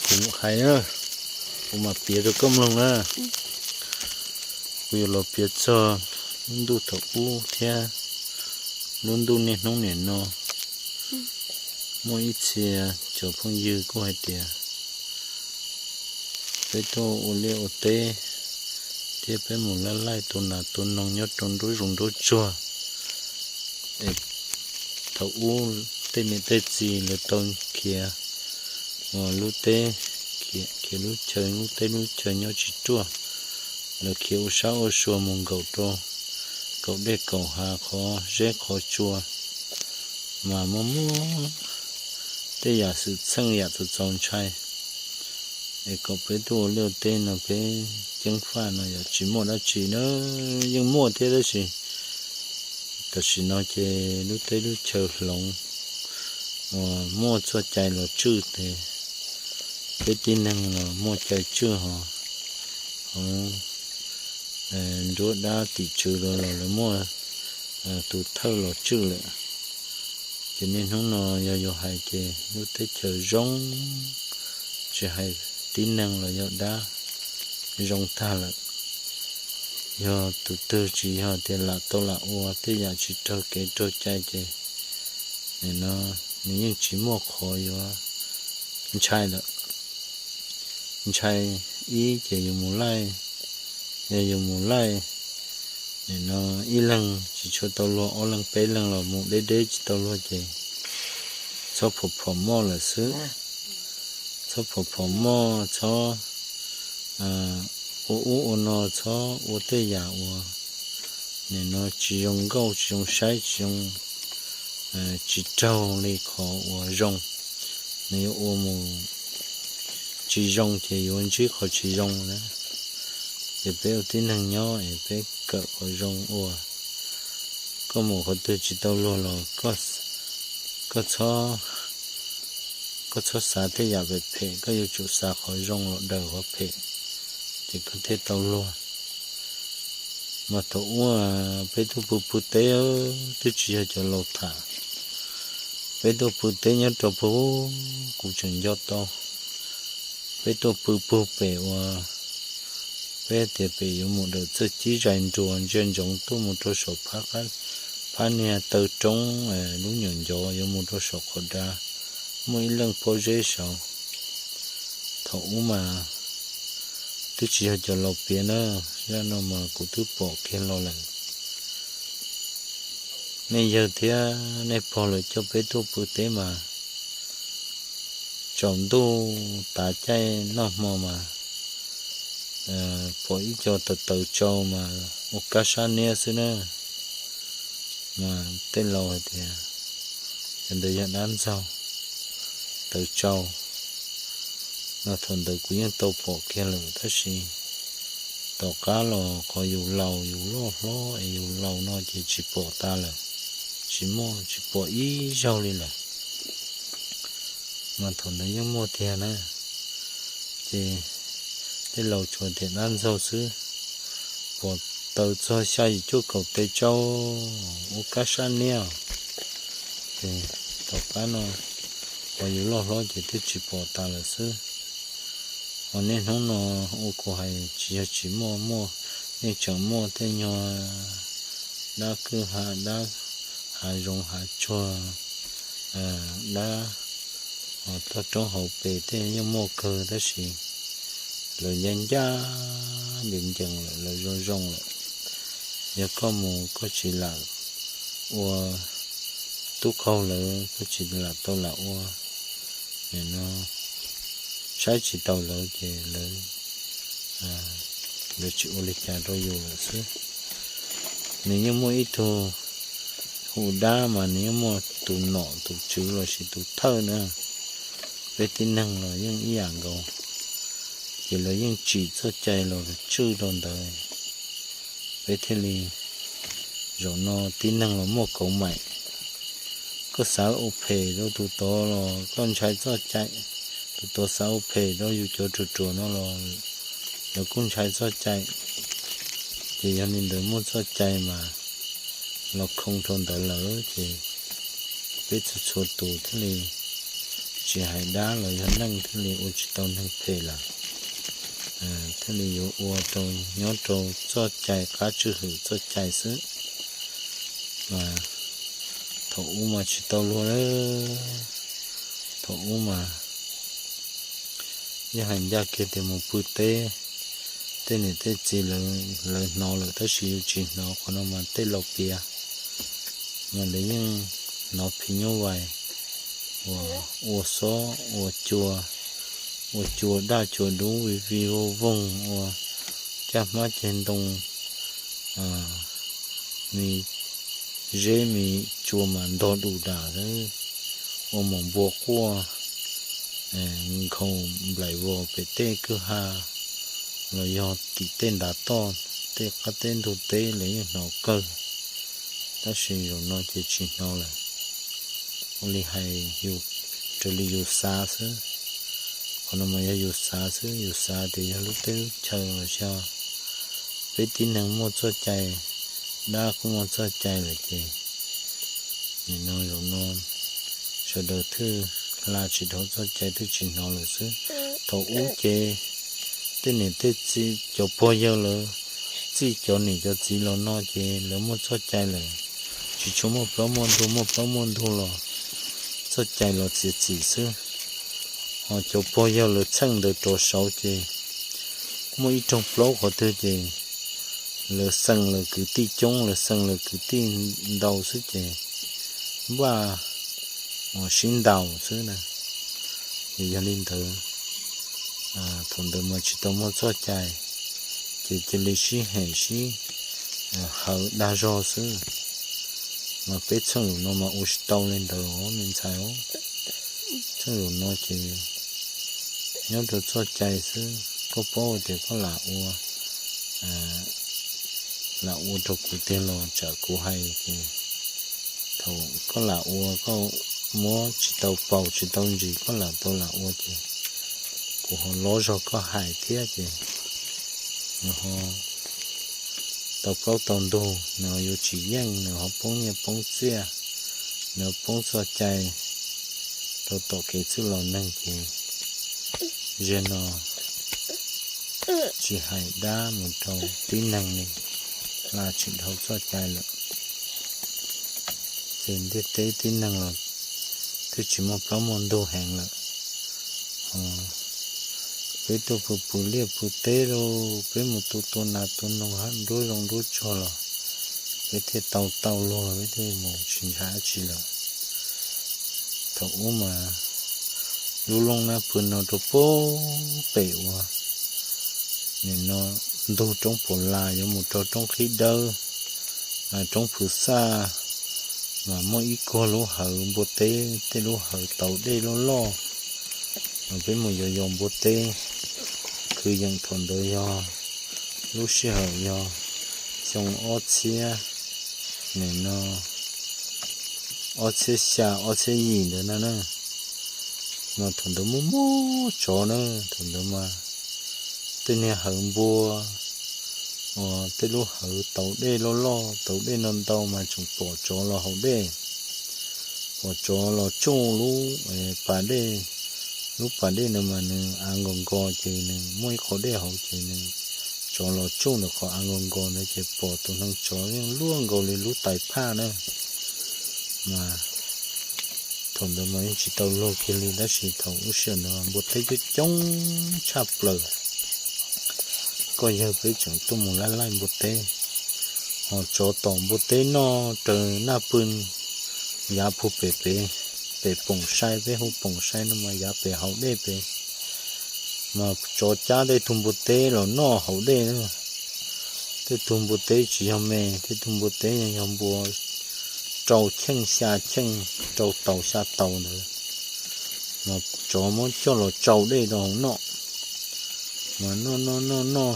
Kuv hais na, kuv mam piav rau koj mloog na. Kuv yuav los piav txog lub ntuj thaum ub thiab lub ntuj niaj hnub nim no. Muaj ib txhia cov phooj ywg kuj hais tias peb tuaj ua liaj ua teb thiab peb mus laij laij tua nas tua noog nyob rau nruab zoov nruab tsuag. Es thaum ub tej niam tej txiv lawv tau khiav lub teb, khiav lub chaw, lub teb lub chaw nyob tsis ruaj, lawv khiav ua sab ua sua mus nkaum rau kaum dej kaum hav qhov zeb qhov tsua, mas muaj muaj tej yam xwm txheej yam txaus txaus ntshai. Es kom peb tuaj ua liaj teb no peb ceeb faj no yog tsis muaj dab tsi na, yeej muaj thiab tab sis tam sim no ces lub teb lub chaw hloov, muaj txoj cai los tswj tes peb tib neeg los muaj cai tswj ho, hov nruab dab tim tswv los los lawv muaj tus thawj los tswj lawm. Ces niaj hnub no yog yuav hais ces lub teb chaws zoo, tsis hais tib neeg los yog dab zoo tag lawm. Yog tus twg tsis yog tias lam tau lam ua tej yam tsis raug kev raug cai ces nim no nws yeej tsis muaj qhov yuav ntshai lawm. Ntshai ib ces yus mus laij, yog yus mus laij nim no ib leeg tsis tshua tau luag, ob leeg peb leeg los mus deb deb tsis tau luag ces txhob phom phom moj lawm xwb. Txhob phom phom moj, txhob ua ub ua no, txhob ua tej yam uas nim no tsis zoo nkauj tsis zoo saib tsis zoo, tsis raug li qhov uas zoo. Nws yuav ua mus tsis zoo ces yuav ntsib qhov tsis zoo na. Ces peb ua tib neeg nyob es peb kawm qhov zoo ua. Koj mus qhov twg tsis tau luag los koj txhob, koj txhob xav tej yam phem phem, koj yuav tsum xav qhov zoo los daws qhov phem, ces koj thiaj tau luag. Mas thaum ub peb tuaj pw pw teb, twb tsis yog cov laus tham, peb tuaj pw teb nyob rau pem, kuv tseem nco tau, peb tuaj pw puag pem uas peb tias pem yuav mus dawm txawj cib zais nruas ntsia ntsoov tuaj mus rau saum phab niag taw roob, lub nyuam ncov yuav mus rau saum qhov dav, muaj ib leej pob zeb saud. Thaum ub mas twb tsis yog cov laus piav na, zaj no mas kuv twb pom kiag los lawm. Nej yawg thiab nej pog lawv coj peb tuaj pw teb mas tsaus ntuj tav caij noj hmo mas pom ib co tawv tawv tsau mas ua kab sab niab xwb na. Mas tej laus hais tias cov ntawd yog dab ntxaug tawv tsau no. Thaum ntawd kuv yeej tau pom kiag lawm tab sis tom qab los qhov yus laus yus loj hlob es yus laus no ces tsis pom tas lawm, tsis muaj tsis pom ib zaug li lawm. Mas thaum ntawd yeej muaj tiag na, ces tej laus tsuas tias dab ntxaug xwb, pom tawv txog xya yim cuaj kaum tawv tsau ua kab sab niab. Ces tom qab no qhov yus loj hlob ces twb tsis pom tas lawm xwb. Ho niaj hnub no ua kuv hais tsis yog tsis muaj, muaj, yeej tseem muaj tej nyuag dab kwj ha, dab hav zoov hav tsuag, dab toj roob hauv pes tej yeej muaj kawg tab sis lawv ncaj ncaj ncees ncees lawm, lawv zoo zoo lawm. Yog koj mus koj tsis lam ua tub qaug lawv, koj tsis lam tau lam ua, nim no saib tsis taus lawv ces lawv, lawv tsis ua li cas rau yus lawm xwb. Nws yeej muaj ib tug hu dab mas nws yeej muaj tus nom tus tswv lossis tus thawj na. Peb tib neeg los yeej ib yam nkaus, ces lawv yeej tsim txoj cai los tswj rau ntawd. Peb thiaj li, zaum no tib neeg los muaj kauv maim. Koj xav ua phem rau tus tod los koj ntshai txoj cai, tus tod xav ua phem rau yus cov ruam ruam no los lawv kuj ntshai txoj cai. Ces yog li ntawd muaj txoj cai mas los khoo rau ntawd lawm ces peb txhua txhua tus thiaj li tsis Ces hais dab los yog neeg thiaj li ua tsis tau neeg phem lawm, thiaj li yuav ua rau nyob rau txoj cai qab tswj hwm txoj cai xwb. Mas thaum ub mas tsis tau luag, thaum ub mas yeej hais ncaj kiag tias mus pw teb, tej niam tej txiv lawv hnov lawm tab sis yus tsis hnov, qhov no mas tej laus piav. Mas lawv yeej hnov phim nyuj vais uas ua xob ua cua, ua cua daj cua dub vij vij voog voog, ua caj hmab ceg ntoo, me zeb me cua mas ntog dus dam xwb, ua mom npua quaj nkhaus nplaim vos pem tej kwj ha los yog tim tej ntav toj, tej qab teb ntug teb lawv yeej hnov kawg. Tab sis zaum no ces tsis hnov lawm. Ua li hais yus, raws li yus xav xwb. Qhov no mas yog yus xav xwb, yus xav tias yog lub teb lub chaw los yog peb tib neeg muaj txoj cai, dab kuj muaj txoj cai lawm ces nim no zaum no sawv daws twb hla tsis dhau txoj cai twb tsis hnov lawm xwb. Thaum ub ces tej niam tej txiv cov pog yawg lawv txij cov niam cov txiv los no ces lawv muaj txoj cai lawm, tsis tshua muaj plaub muaj ntug, muaj plaub muaj ntug los txoj cai los txiav txim xwb. Ho cov pog yawg lawv txheej ntawd rov saud ces muaj ib rooj plaub qhov twg ces lawv xeem lawv kwv tij coob, lawv xeem lawv kwv tij ntau xwb ces npaj uas sib ntaus xwb na. Ces yog li ntawd, thaum ntawd mas tsis tau muaj txoj cai, ces cia li sib hem sib hawv dag zog xwb. Mas peb txheej zaum no mas ua tsis tau li ntawd os me ntxhais. Txheej zaum no ces nyob rau txoj cai xwb, koj paub tias koj lam ua, lam ua rau kuv tiag los tsam kuv hais ces thaum koj lam ua koj muab tsis tau paus tsis tau ntsis koj lam tau lam ua ces kuv ho lob zog koj hais thiab ces nws ho tau plaub tau ntug, nws ho yuav tsis yeej, nws ho poob nyiaj poob txiaj, nws ho poob txoj cai rau tom kev txwj laus neeg ces zaum no tsis hais dab mus rau tib neeg li, hla tsis dhau txoj cai lawm. Ces ntiaj teb tib neeg los twb tsis muaj plaub muaj ntug heev lawm. Peb tuaj pw pw liaj pw teb los peb mus tu tua nas tua noog hab nruab zoo nruab tsuag los peb thiaj tau tau luag, peb thiaj mus tsis ntshai dab tsi lawm. Thaum ub mas lub looj nab pw no rau pem uas nim no ntug roob Pus Las yuav mus rau roob Qhib Dawb, roob Phwv Xaj, mas muaj ib kuag lub hawv npua teb, tej lub hawv tauv dej loj loj, mas peb mus yos yos npua teb. Kwv yees thaum ntawd yog lub sij hawm yog xyoo ob txhiab, nim no ob txhiab xya ob txhiab yim ntawd no na. Mas thaum ntawd muaj muaj tsov na, thaum ntawd mas tej niag hawv npua uas tej lub hawv tauv dej loj loj tauv dej ntau ntau mas tseem pom tsov los haus dej. Pom tsov los tsuj lub pas dej, lub pas dej ntawd mas nws av nkos nkos ces nws muaj ib qho dej hauv ces nws, tsov los tsuj ntawm qhov av nkos nkos ntawd ces pom tus neeg tsov yeej luaj nkaus li lub tais phaj na. Mas thaum ntawd mas yeej tsis tau luag kiag li tab sis thaum lub sij hawm ntawd npua teb coob coob tshaj plaws. Koj yawg peb tseem tuaj mus laij laij npua teb, ho tsov tom npua teb noj raws naj pw yav puag pem pem, pem poom sai, peb hu poom sai no mas yav pem haus dej pem. Mas tsov cab tej tug npua teb los noj haus dej na. Tej tug npua teb tsis yog me, tej tug npua teb yog npua rau cheej xya cheej, rau taus xya taus ntawd. Mas tsov muab coj los tsau dej rau hauv noj. Mas noj noj noj noj,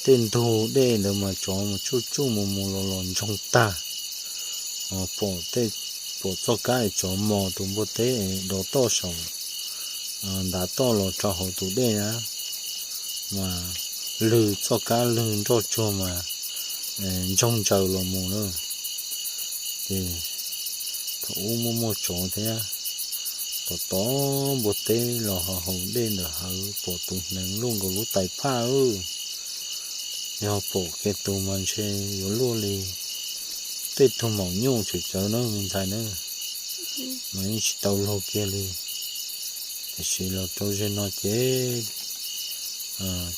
tej ntug dej ntawd mas tsov mus tsuj tsuj mus mus los los ntsoog tag. Pom tej, pom txoj kab es tsov mos tus npua teb es dov toj saum ntav toj los rau hauv tus dej na, mas lwg txoj kab lwg nroj tsuag mas ntsoog ntsaws los mus na. Ces thaum ub muaj muaj tsov thiab, Pom tod npua teb los ho haus dej ntawm hawv, pom tus hneev luaj nkaus lub tais phaj. Yog pom kiag tus mas ntshe yuav luaj li tej tug maum nyuj tseem tsawv na me ntxhais na, mas yeej tsis tau luag kiag li. Tiam sis los rau ze no ces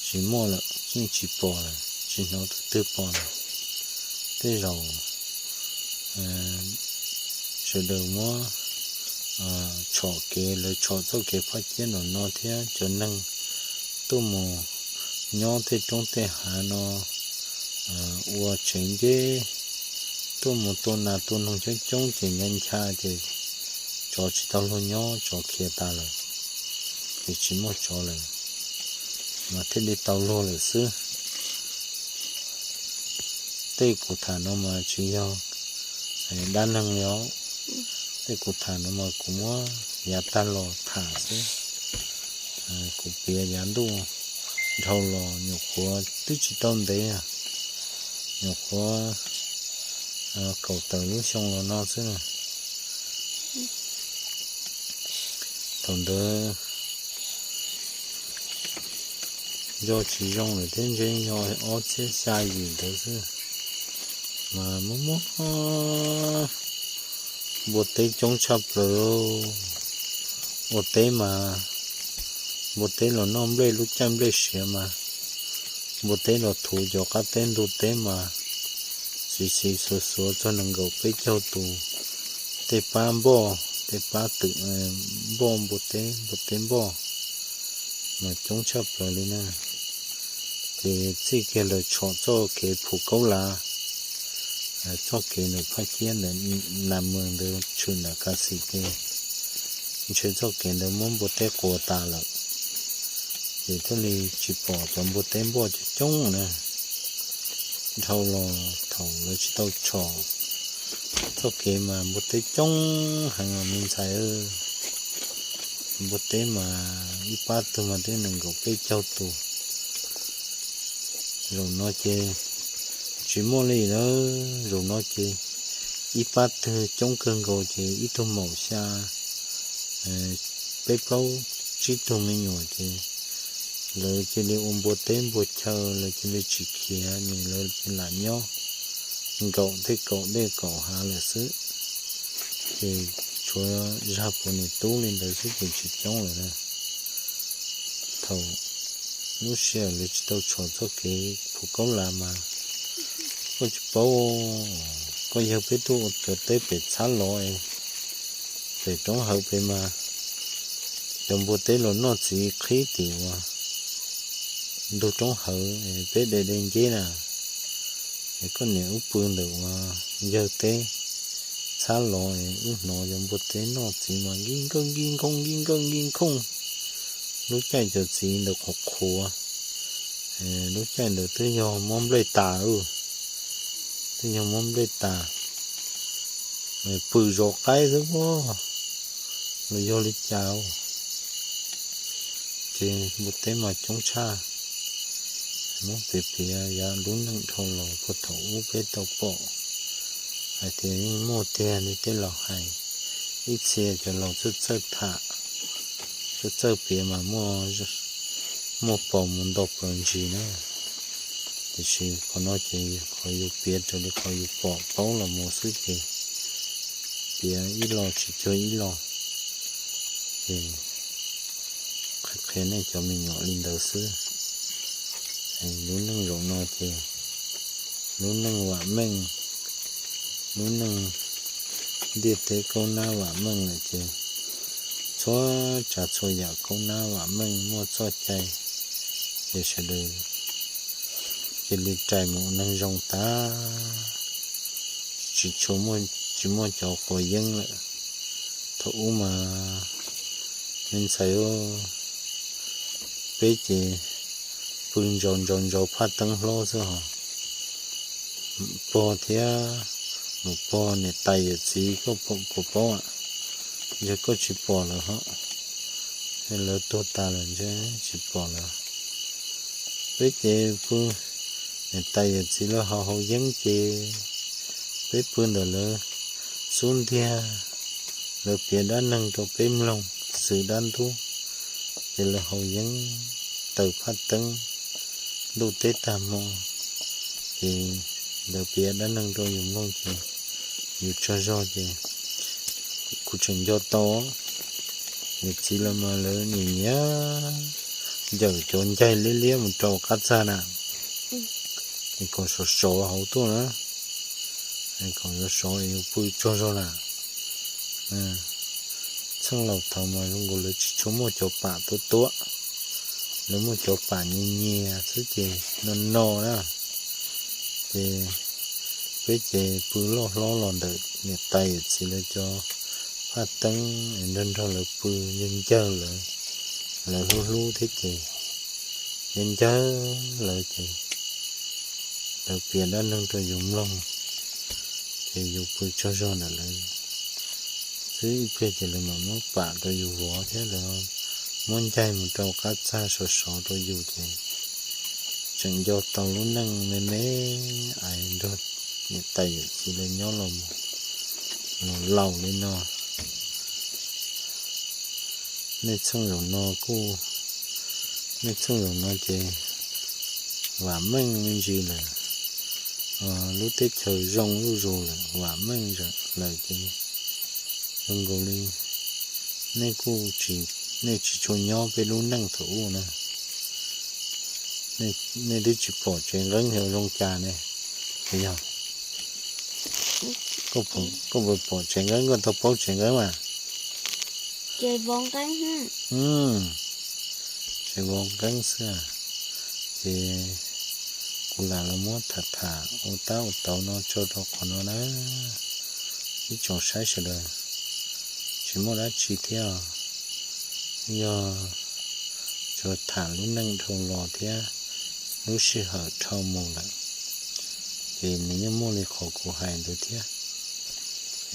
tsis muaj lawm, yeej tsis pom lawm, tsis hnov tus twg pom lawm. Tej zaum sawv daws muab tshom kev, lawv tshom txoj kev phaj ciab no no thiab cov neeg tuaj mus nyob tej roob tej hav no ua tsev nceb, tuaj mus tua nas tua noog coob coob ces ncha ncha ces tsov tsis tau luag nyob, tsov khiav tas lawm, ces tsis muaj tsov lawm, mas thiaj li tau luag lawm xwb. Tej kuv tham no mas tsis yog dab neeg li os. Tej kuv tham no mas kuv muab yav tag los tham xwb. Kuv piav yav ntuj dhau los nyuam qhuav twb tsis tau ntev, nyuam qhuav kaum tawm lub xyoo los no xwb na. Thaum ntawd nco tsis zoo lawm thiab, ntshe yog ob txhiab xya yim ntawd xwb, mas muaj muaj npua teb coob tshaj plaws. Ua teb mas npua teb los noj nplej, lub caij nplej siav mas npua teb los thuv cov qab teb ntug teb mas xis xis xuav xuav txog nees nkaum peb caug tus. Tej pab npoj, tej pab twm npoj npua teb, npua teb npoj mas coob tshaj plaws li na. Ces txij kiag lawv tshom txoj kev Phu Kaub Lav, txoj kev ntawm Phaj Ciab ntawm Nas Mws ntawd tshwm nram Kas Xim ces ntshe txoj kev ntawd muab npua teb quas tas lawm, ces thiaj li tsis pom cov npua teb npoj coob coob na. Dhau los thaum lawv tsis tau tshom txoj kev mas npua teb coob heev os me ntxhais. Npua teb mas ib pab twg mas twb nees nkaum peb caug tus. Zaum no ces tsis muaj li lawm. Zaum no ces ib pab twg coob kawg nkaus ces ib tug maum xya, peb plaub tsib tug me nyuam ces lawv cia li ua npua teb npua chaw, lawv cia li tsis khiav, lawv cia li lam nyob nkaum tej kaum dej kaum hav lawm xwb. Ces tshuav zag puas niam tub li ntawd xwb ces tsis coob lawm na. Thaum lub sij hawm lawv tsis tau tshom txoj kev Phu Kaub Lav mas koj tsis paub, koj yawg peb tuaj ua cov teb pem txhab los, pem roob hawv pem mas cov npua teb los noj txiv qhib tim uas ntug roob hawv peb de de nceb na. Es koj niam wb pw ntawm uas yawg teb txhab los, wb hnov cov npua teb noj txiv mas nkij nkawj nkij nkhooj nkij nkawj nkij nkhooj. Lub caij cov txiv ntawd qhuav qhuav, lub caij ntawd twb yog muab nplej tas, twb yog muab nplej tas, pw zov qaib xwb los yog li cas. Ces npua teb mas coob tshaj. Muab piav piav yav lub neej dhau los puag thaum ub peb tau pom hais tias yeej muaj tiag li tej laus hais. Ib txhia cov laus txawj txawj tham, txawj txawj piav mas muaj paus mus nto plaws ntsis na. Tiam sis qhov no ces qhov yus piav raws li qhov yus pom paub los mus xwb ces piav ib lo tsis cuag ib lo. Ces qhia qhia nej cov me nyuam li ntawd xwb. Lub neej zaum no ces lub neej vam meej, lub neej ntiaj teb kaub nab vam meej lawm ces txhua tsav txhua yam kaub nab vam meej muaj txoj cai, ces sawv daws cia li rais mus ua neeg zoo tag, tsis tshua, tsis muaj cov quav yeeb lawm. Thaum ub mas me ntxhais, peb ces pw ntsauv ntsauv ntsauv phaj teeb hlob xwb hos. Pog thiab mus pog niam tais yawm txiv koj puas paub? Yog koj tsis pom lawm hos, lawv tuag tas lawm ntshe tsis pom lawm. Peb ces pw niam tais yawm txiv lawv haus haus yeeb ces peb pw ntawm lawv xub ntiag, lawv piav dab neeg rau peb mloog. xwm dab ntub, ces lawv haus yeeb taws phaj teeb ntuj teb tag hmo, ces lawv piav dab neeg rau yus mloog ces yus tsaug zog ces kuv tseem nco tau. Yawm txiv lawv mas lawv nyiam nyiam ncawm cov ncaig liab liab mus rau qab txag na, es kom sov sov hauv tuaj na, kom sov sov es yuav pw tsaug zog na. Txheej laus thaud mas zoo nkaus lawv tsis tshua muaj cov pam tuab tuab, lawv muaj cov pam nyias nyias xwb ces no no na. Ces peb ces pw loj hlob los ntawm niam tais yawm txiv lawv cov phaj teeb es nrog nrog lawv pw, ncawg ncawg lawv, lawv hlub hlub thiab ces ncawg ncawg lawv ces lawv piav dab neeg rau yus mloog, ces yus pw tsaug zog ntawm lawv xwb. Ib pliag ces lawv mam muab pam rau yus vov thiab lawv muab ncaig mus rau qab txag sov sov rau yus ces tseem nco tau lub neej me me aiv nrog niam tais yawm txiv lawv nyob los mus laus li no. Nej txheej zaum no kuj, nej txheej zaum no ces vam meej me ntsis lawm, lub teb chaws zoo zuj zus lawm, vam meej lawm ces zoo nkaus li nej kuj, nej tsis tshua nyob peb lub neej thaum ub na. Nej twb tsis pom tsev nqeeb yog zoo cas ne, yog? Koj puas pom tsev nqeeb, koj tau paub tsev nqeeb mas? Tsev vov nqeeb xwb. Ces kuv lam los muab tham tham ua tab ua tauv no tso rau qhov no na. Ib tsoom saib sawv daws, tsis muaj dab tsi thiab, yog tsuas tham lub neej dhau los thiab lub sij hawm dhau mus lawm, ces nws yeej muaj li qhov kuv hais ntawd thiab.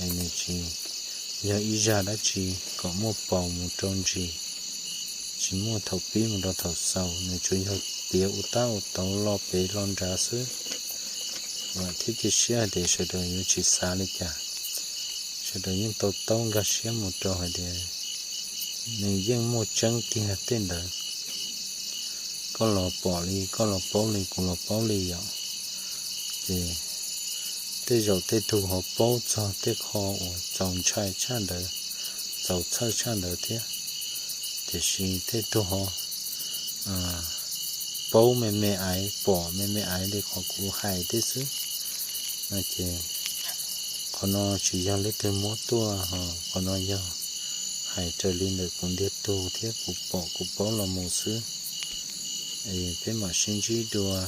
Es nws tsis yog ib zaj dab tsi kom muaj paus mus rau ntsis, tsis muaj thaum pib mus rau thaum xaus, nws tsuas yog piav ua tab ua tauv lo pem lo nrad xwb. Vam thiab cia siab hais tias sawv daws yuav tsis xav li cas, sawv daws yeej to taub nkag siab mus rau hais tias nws yeej muaj tseeb tiag tej ntawd. Koj los pom li, koj los paub li, kuv los paub li yom. Ces tej zaum tej tug ho paub txog tej qho uas txaus ntshai tshaj ntawd, txaus txhawj tshaj ntawd thiab, tiam sis tej tug ho paub me me aiv, pom me me aiv li qhov kuv hais thiab xwb. No ces qhov no tsis yog leej twg muab tuaj ho, qhov no yog hais raws li ntawm kuv ntiag tug thiab kuv pom kuv paub los mus xwb. Es peb mam sib ntsib dua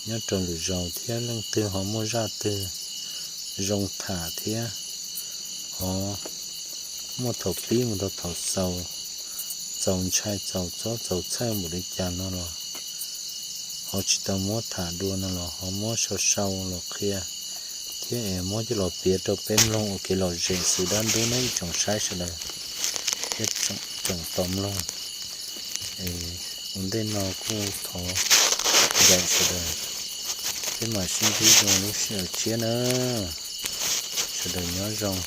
nyob rau lwm zaus thiab, leej twg ho muaj zaj twg zoo tham thiab ho muaj thaum pib mus rau thaum xaus, txaus ntshai txaus txob txaus txhawj npaum li cas no los ho tsis tau muab tham dua no los ho muab sau sau los qhia thiab es muab coj los piav rau peb mloog ua kev lom zem xwm dab ntub nawb ib tsoom saib sawv daws thiab tsoom tos mloog. Es ua ntej no kuj thov ncaim sawv daws, peb mam sib ntsib dua lub sij hawm tshiab na. Sawv daws nyob zoo.